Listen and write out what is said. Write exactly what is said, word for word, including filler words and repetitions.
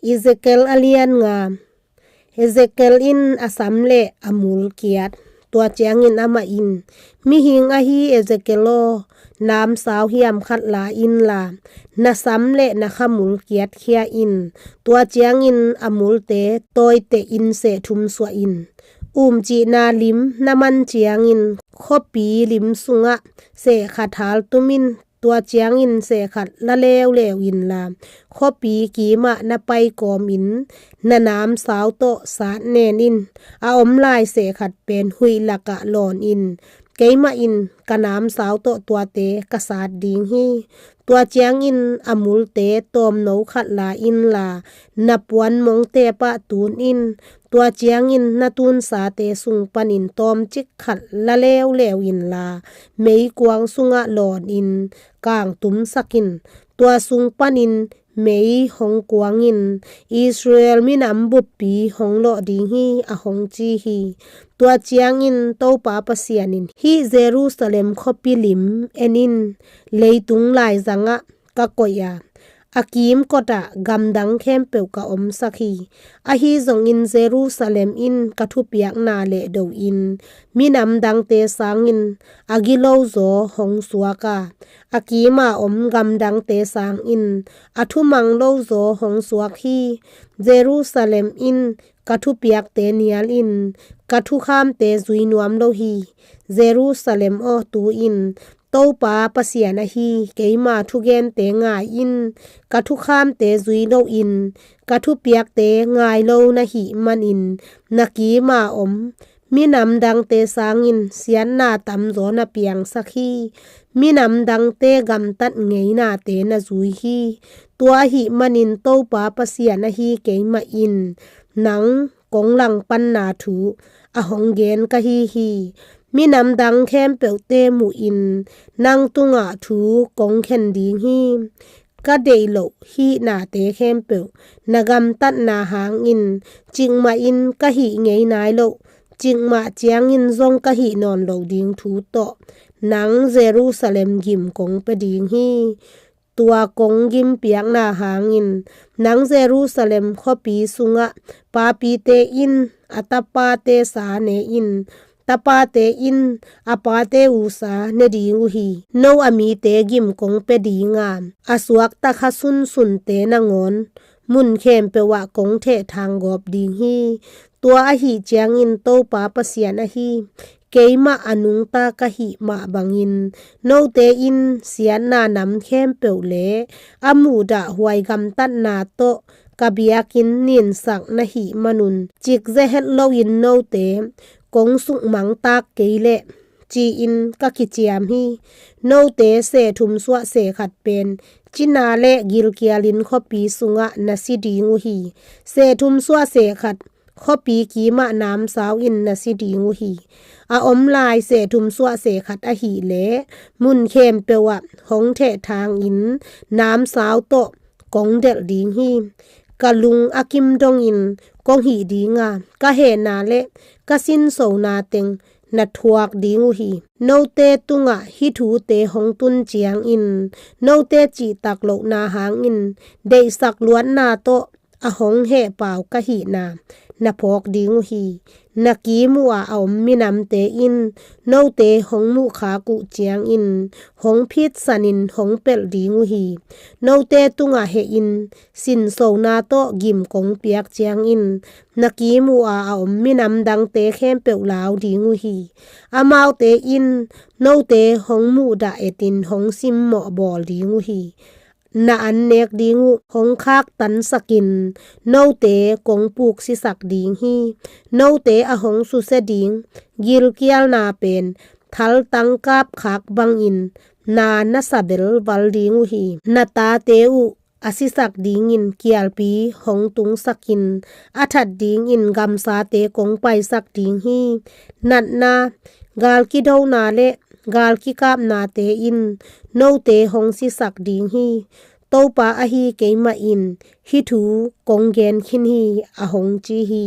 Ezekiel a lian nga. Ezekiel in a sam le a mul kiat. Tua ciangin amah in, "Mihing ahi Ezekiel aw, namsau hiam khat la inla, na sam le na khamul kiatkhia in. Tua ciangin a multe tawite in sehthum suah in. Umcihna lim na man ciangin khuapi lim sungah seh khat haltum in. Tua ciangin seh khat la leuleu inla, khuapi kimah na pai kawmin na namsau tawh sat nen in. A om lai seh khat pen huih lakah lawn in. Keimah in ka namsau tawh tuate ka sat ding hi. Tua ciangin a multe tawmno khat la inla, na puan mongte pah tun in. Tua ciangin na tunsate sung panin tawmcik khat la leuleu inla, meikuang sungah lawnin kangtumsak in. Tua sung panin mei hong kuangin Israel minam buppi hong lawh ding hi," a hong ci hi. Tua ciangin Topa Pasian in, "Hih Jerusalem khuapi lim en in, leitung laizangah ka koih a, a kimkotah gamdang khempeuh ka omsak hi. Ahi zongin Jerusalem in ka thupiakna lehdo in, minam dangte sangin a gilozaw hong suak a, a kima om gamdangte sangin a thumang lozaw hong suak hi. Jerusalem in ka thupiakte nial in, ka thukhamte zui nuam lo hi. Jerusalem aw, tu-in Topa Pasian ahi keima thugente ngai in. Ka thukhamte zui loin ka thupiakte ngai lo na hih manin na kima om minam dangte sangin siatna tamzaw na piangsak hi. Minam dangte gamtat ngeinate na zui hi. Tua ahih manin Topa Pasian ahi keimah in nang kong langpanna thu a hong gen ka hi hi. Minam dang khempeuhte muhin nang tungah thu kong khen ding hi. Ka deih loh hihnate khempeuh na gamtatna hangin cikmahin ka hih ngei nai loh, cikmah ciangin zong ka hih nawn lo ding thu tawh nang Jerusalem gim kong pia ding hi. Tua kong gimpiakna hangin nang Jerusalem khuapi sungah papite in a tapate sa ne in, tapate in a pate usa ne ding uh hi. No a mite gim kong pia ding a, a suakta kha sunsunte nangawn mun khempeuh ah kong thehthang gawp ding hi. Tua ahih ciangin Topa Pasian ahi keimah a nungta ka hih mah bangin note in siatna nam khempeuh le a muhdahhuai gamtatna tawh ka biakinn ninsak na hih manun, cikzehet loin note kong sukmangtak kei leh, ci-in ka kiciam hi. Note sehthum suah seh khat pen cina le gilkialin khuapi sungah na si ding uh hi. Sehthum suah seh khat khuapi kimah namsau in na si ding uh hi. A om lai sehthum suah seh khat ahih leh mun khempeuh ah hong thehthangin namsau tawh kong delh ding hi. Ka lung a kim dongin kong hih ding a, ka hehna le ka sinsona teng na thuak ding uh hi. Note tungah hih thute hong tun ciangin note cihtak lohna hangin deihsak luatna tawh a hong hehpau ka hihna na phawk ding uh hi. Na kiim uh a a om minamte in note hong muhkhak uh ciangin hong phitsanin hong pelh ding uh hi. Note tungah hehin sinsona tawh gim kong piak ciangin na kiim uh a a om minam dangte khempeuh lau ding uh hi. Amaute in note hong muhdah etin hong simmawh bawl ding uh hi. Na annek ding uh hong khaktansakin note kong puksisak ding hi. Note a hong susia ding gilkialna pen thaltang kapkhak bangin na na sa belval ding uh hi. Na tate uh a sisak dingin kialpi hong tungsakin a that dingin gamsate kong paisak ding hi. Natna, galkidona le galkikapnate in note hong sisak ding hi. Topa ahi keimah in hih thu kong gen khin hi, a hong ci hi.